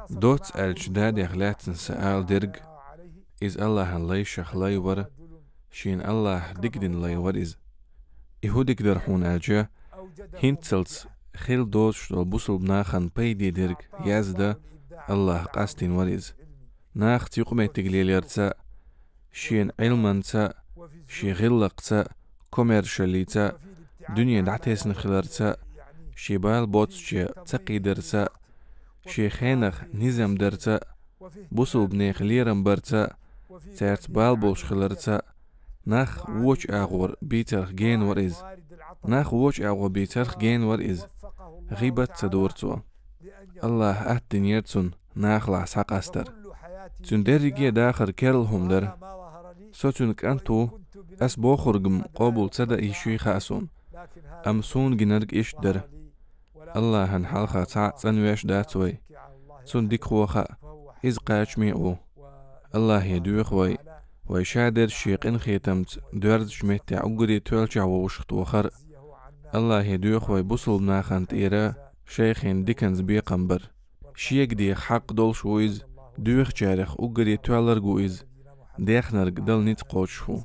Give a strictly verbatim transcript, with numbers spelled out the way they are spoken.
Доцца аьлча, дадех лаьцна са ала дерг, из Аллахьан лайшах лай вар, шена Аллахьа дика дина лай вар из. И хӀун дика дар хьона аьлча, хӀинццалц хила дозуш долу бусалба нахана пайде дерг яздан Аллахьа къастийна вар из. Нахаца юкъаметтиг леларца, шен Ӏилманца, шен гӀиллакхца, комаьршаллица, дуьне дӀатесна хиларца, шен бала боцуче ца кхийдарца, шен хенах низам дарца, бусалба нехан лерам барца, цаьрца бала болуш хиларца, нах вочу агӀор бийцарх гена вар из. Нах вочу агӀор бийцарх гена вар из. ГӀийбат ца дора цо. Аллахьа атта динера цунна нахалахь схьакъастар. Цуьнан дерриге а дахар керла хӀума дара. Со цуьнан кӀант ву, ас бохург-м къобал ца дан йиш юй хаьа суна. Амма суна гинарг иштта дара. Аллахьан хьалха цхьаъ цӀанвеш дац вай. Цунна дикахо хаьа, иза кхачаме а ву. Аллахье доьху вай, вай шадерриш шен къинхетамца доьрзучу меттехь уггаре тоьллачохь вовшахтохар. Аллахье доьху вай бусалба нахана тӀера шайхин диканца бекхам бар. Шега деха хьакъ долуш ву иза, доьхучарех уггаре тоьлларг ву иза, дехнарг Далла ницкъ кхочуш ву.